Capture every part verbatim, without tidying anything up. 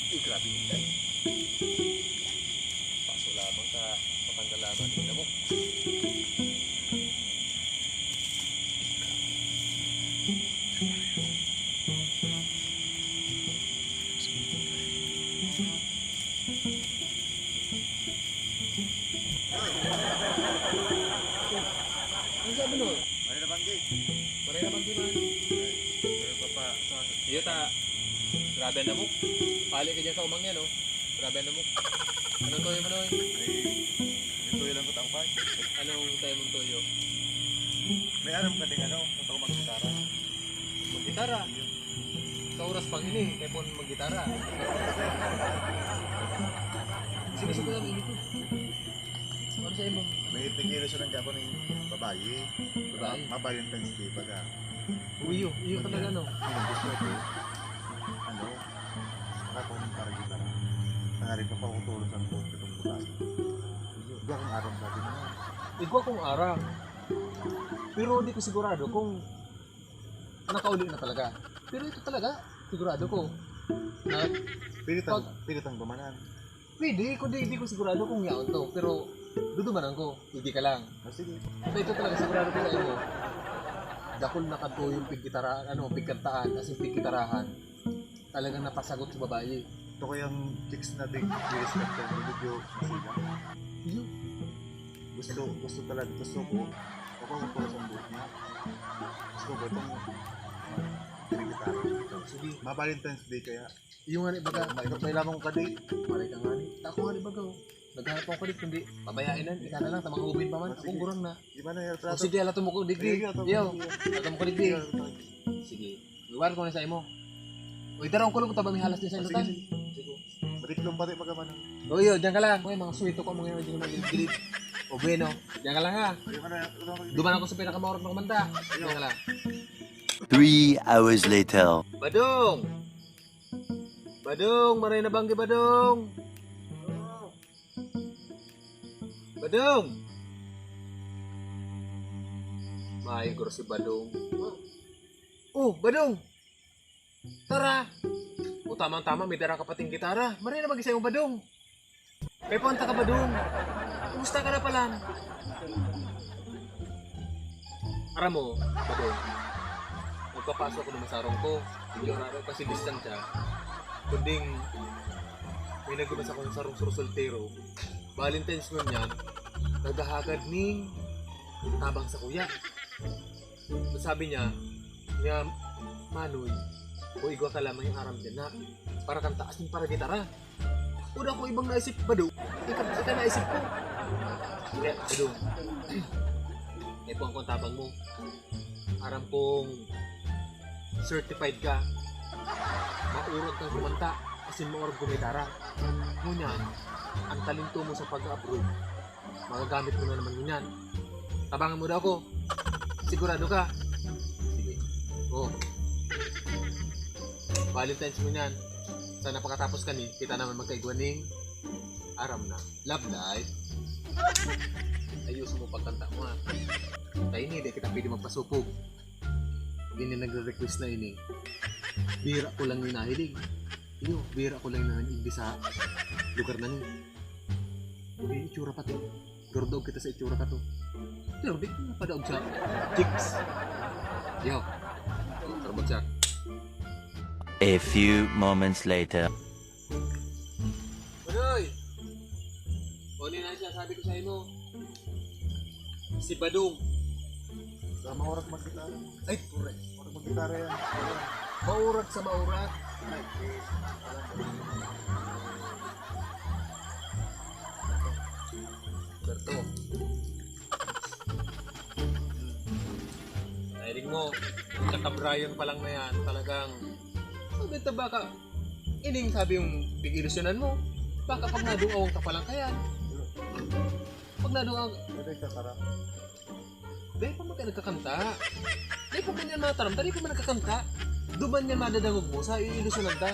Uy, grabe yun, tay. Paso lamang sa matanggal lamang yung lamok. Ano sabi nun? Maray na banggi. Maray na banggi man. Pero papa, sa Iyo ta, grabe ang lamok. Pali ka dyan sa umang yan, oh. Grabe ang lamok. Anong toyo mo, Noy? Ay, ito lang ko tangpay. Anong tayo mong toyo? May aram ka ding ano, totoo maggitara. Maggitara? Sa oras pang ini, kaya po maggitara. Sige, sige lang, init ko. Ano sa imo? May tigil siya ng Japon yung babae. Babae. Ma-Valentine's Day baga. Uy, iyo, iyo talaga, no? Yung gusto ko, ano, ako ng para gitara. Nangari pa pa ako tulog sa buong pitong babae. Hindi akong aram dati na. Igwa kong aram. Pero di ko sigurado kung nakauli na talaga. Pero ito talaga, sigurado ko. Na Pwede tang, pag pwede tang dumanan. Pwede, kundi hindi ko sigurado kung yaon to. Pero dudumanan ko, hindi ka lang. Ah, sige. Pero ito talaga, sigurado ko sa imo. Dakul na kadto yung pigkitara, ano, pigkantaan, as in pigkitarahan. Talagang napasagot sa babae. Ito kayang chicks na big respect na medyo masila. Iyo. Gusto, gusto talaga, gusto ko. Ako ang puro sa buhok niya. Gusto ko itong, ah, pinagkita. Sige. Ma-Valentine's Day kaya. Iyo nga ni baga. Ma-, ikaw pa lamang ka, di. Pare ka nga ni. Ako nga ni baga, oh. Naghanap ako ka di, kundi pabayaan na. Ika na lang, tamang ubin pa man. Ah, sige. Akong gurang na. Di ba na, O, sige, alato mo ko, digdi. Sige, alato mo ko, Yo, digdi. Alato mo ko, digdi. Sige, alato mo ko, digdi. Sige. Iwan ko na sa imo. Uy, darong kulog, tabang may halas din sa Ah, imo, sige, tan. Sige. Sige. Madiklong pati pagkaman. O, yo, diyan ka lang. Uy, mga suwito ko, mga yun, diyan ka magigilid. O, bueno, diyan ka lang, ha. Ayun ka na, ayun ka na. Duman ako sa pinakamaurag na kumanta. Ayun. Diyan ka lang. Three hours later. Badong! Badong! Maray na banggi, Badong! Badong! Maigor si Badong. Oh, Badong! Tara! O, tamang-tama, may dara ka pating gitara. Maray na banggi sa imo, Badong. Kay puwanta ka, Badong. Kumusta ka na palan? Aram mo, Badong, magpapasok ako ng masarong ko. Hindi ko na kasi distansya. Kunding may nagduman sa akong sarong surusultero. Valentine's ngunyan, naghahagad ning tabang sa kuya. Sabi niya, niya, "Manoy, o igwa ka lamang yung aram dyan na para kanta asin para gitara." Wala ko ibang naisip, Badong. Ika, ika naisip ko. Hindi, Badong. May puwang kong tabang mo. Aram kong certified ka. Maurag kang kumanta, asin maurag gumitara. Ngunyan, ang talento mo sa pag-abroad, magagamit mo na naman ngunyan. Tabangan mo daw ako. Sigurado ka? Sige. Oh. Valentine's mo niyan. Sana pakatapos kani, kita naman magkaigwa ning aram na. Love life. Ayusin mo pagkanta mo, ha. Tayo ni, di kita pwede magpasupog. Pag ini nagre-request na ini, bira ko lang yung nahiling. Iyo, bira ko lang yung nahiling sa lugar na ni. Uy, itsura pa to. Pero daog kita sa itsura ka to. Pero di ko mapadaog sa chicks. Yo. Pero bagsak. A few moments later. Uy! Ano na siya sabi ko sa imo? Si Badong. Sa maurag maggitara. Ay, correct. Maurag maggitara yan. Maurag sa maurag. Ay, eh, alam ko. Berto. Nailing mo, tsaka Brian pa lang na yan, talagang, sabi ta baka, ining sabi yung pag-ilusyonan mo, baka pag nadungawan ka pa lang kayan. Pag nadungawan, Pwede ka, tara. Dahil pa man ka nagkakanta. Dahil pa man yan mataram, dahil pa man nagkakanta. Duman yan madadangog mo sa iilusyonan ta.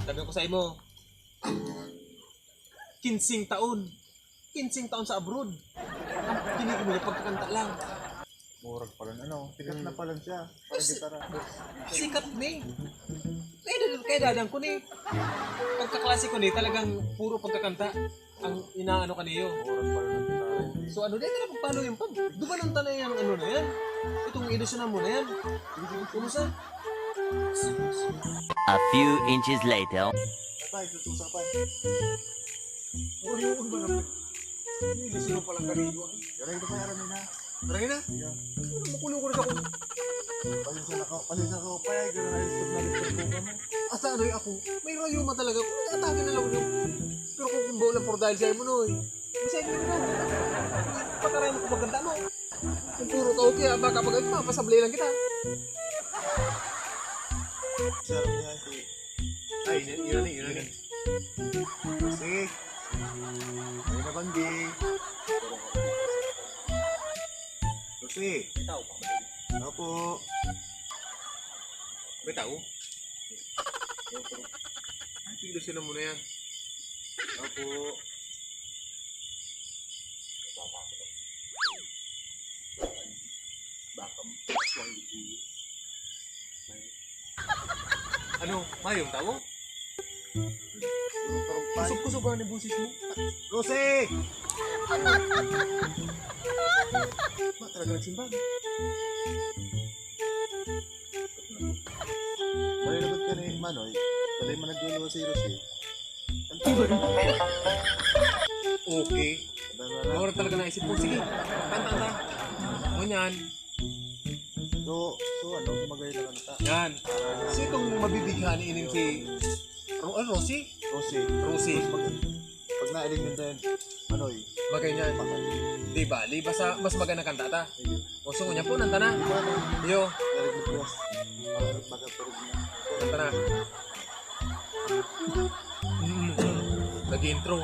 Sabi ko sa imo, kinsing taon. Kinsing taon sa abroad. Ang ginigibo niya, pagkakanta lang. Murag pala, ano, sikat na pala siya. Para gitara. Sikat ni. Kaya, kaya dadan ko ni. Pagkaklase ko ni, talagang puro pagkakanta ang inaano ka niyo. Murag pala ng gitara. So ano, di na pagpalo yung pag. Dumanan ta na yung ano na yan. Itong edisyonan mo na yan. Kumusta? A few inches later. Patay, tutusapan. Uy, uy, ba naman? Hindi sino palang kanigo. Garay ko pa, aram na. Maray na? Ano, makulong ko rin ako. Pasensya na ka, pasensya na ka, pa, gano'n na yung stop na rin sa buka mo. Asa ano yung ako? May rayuma talaga. Kung atake na lang yun. Pero kung kumbaw lang por dahil sa imo, noy. Kasi hindi mo. Pataray mo kung maganda mo. Kung puro ka okay, ah, baka pag ano, masablay lang kita. Sa aram niya, si... Ay, yun, yun, yun, yun. Sige. May nabanggi. Kasi, Ikaw, Opo. May tao? Ay, tignan sila muna yan. Opo. Baka matuwang dito. Ano? Mayong tao? Kusog-kusog ang boses mo. Lucy! Ma, talaga nagsimba. Malilabot ka ni Manoy. Dali mo nagluluwa si Lucy. Okay. Ano na lang. Mura talaga naisip ko. Sige, kanta, kanta. Ngunyan, So, so ano, magayon na kanta. Yan. Sitong mabibigyan ni ining si Ro oh, Rosie? Rosie. Rosie. Pag, pag nailing nyo din, Manoy. Bagay niyan. Di bali, basta mas maganda kanta ta. O so, niya po, nanta na. Yo, Narinig ko. Baka, baka turog na. Nanta na. Mm, mm. Nag-intro.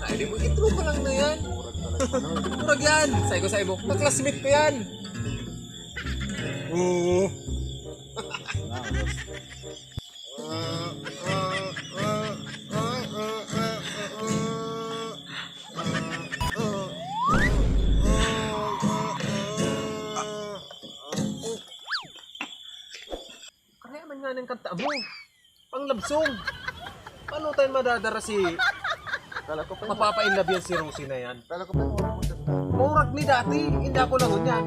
Nailing mo, intro pa lang na yan. Murag talaga, Manoy. Murag yan. Sabi ko sa ibo, kaklasmate ko yan. Oo. Ah, Rosie. Kaya man nga ng kanta mo. Pang love song. Paano tayo madadara si Kala ko pa yun. Mapapa-in love yan si Rosie na yan? Kala ko pa yung murag maganda. Murag ni dati, hindi ako lang yan.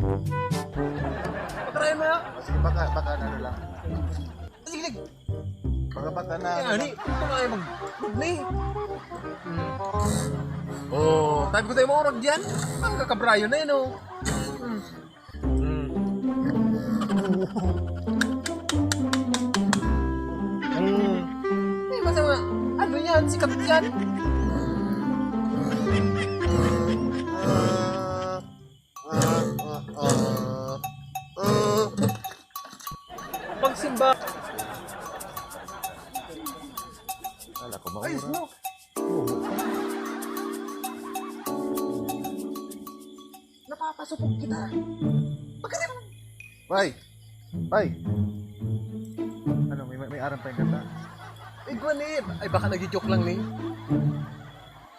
Patry mo. Ah, sige, baka, baka na lang. Sige, sige. Baka baka na. Kaya ni, ito na yung mag-, mag-, ni. Hmm. Oh, tabi ko tayo murag yan. Ang kakabrayo na yun, oh. Hmm. Hmm. Hmm. May masama. Ano yan? Sikat yan. Pagsimba. Kala ko Ayos maura. mo. Napapasupog kita. Bakit mo? Bay! Bay! Ano, may, may, may aram tayong kanta? Igwan eh. Ay, baka nagjo-joke lang ni.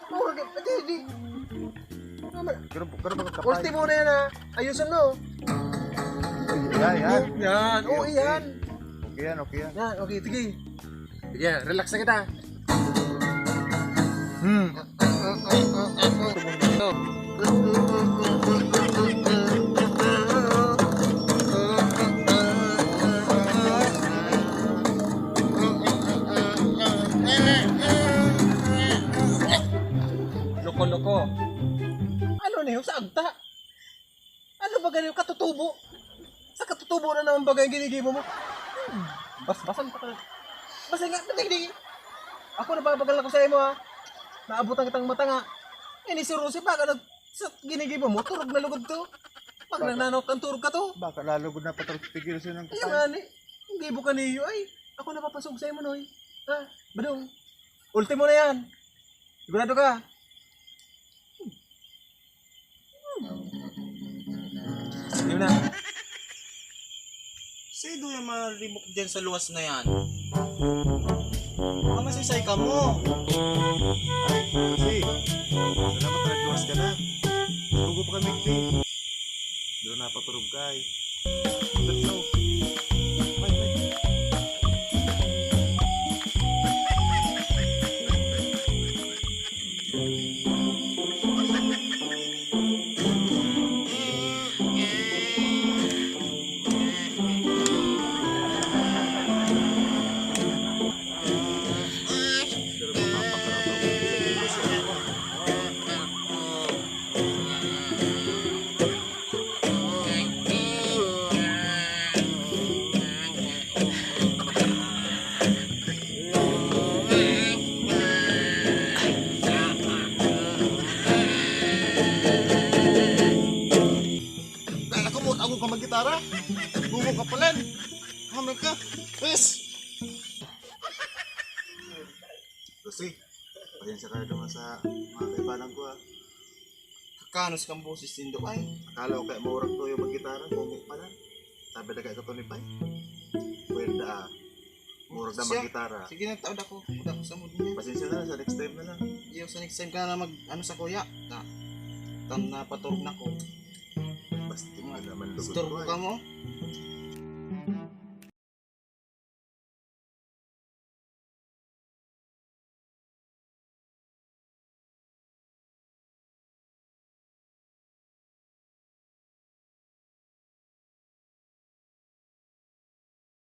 Mura ka, pati di. Pero, pero bakit ka Ulti mo na yan ha. Ayusin mo. Yan, yan. Yan. Oo, yan. Okay yan, okay yan. Yan, okay, sige. Sige, relax na kita. Hmm. Loko-loko. Ano na yung sa agta? Ano ba ganyan? Katutubo? Sa katutubo na naman bagay ginigibo mo? Hmm, basbasan pa ka. Basta nga, pati di. Ako nababagal ako sa imo ha. Naabutan kitang mata nga. Ini si Rosie pa, ano, sa ginigibo mo, turog na lugod to. Pag Baka- nananok ang turog ka to. Baka lalo gud na patrol tigil sa nang Kaya nga ni, ang gibo ka niyo ay. Ako napapasog sa imo, Noy. Ha? Badong. Ultimo na yan. Sigurado ka? Yun na. Sa ido yung mga ribok dyan sa luwas na yan. Kamasisay ka mo. Kasi, salamat na nagluwas ka na. Bago pa kami Dito na paturog ka eh. Let's go. Bye, bye. Kala ko mo, ako ka maggitara. Bungo ka pala. Hamil ka. Yes. Kasi, pasensya ka na naman sa mga kaibanan ko, ah. Kakanos kang boses nindo ay. Akala ko kaya maurag to yung maggitara, bungo pala. Sabi na kaya ka to ni Pai. Pwede, ah. Murag na Siya. maggitara. Sige na, taod ako. Taod ako sa mood niya. Pasensya na, sa next time na lang. Iyo, sa next time ka na mag, ano, sa kuya. Na, tan na paturog na ko. Basta ka naman lugod Istorbo ko, ka ay. mo.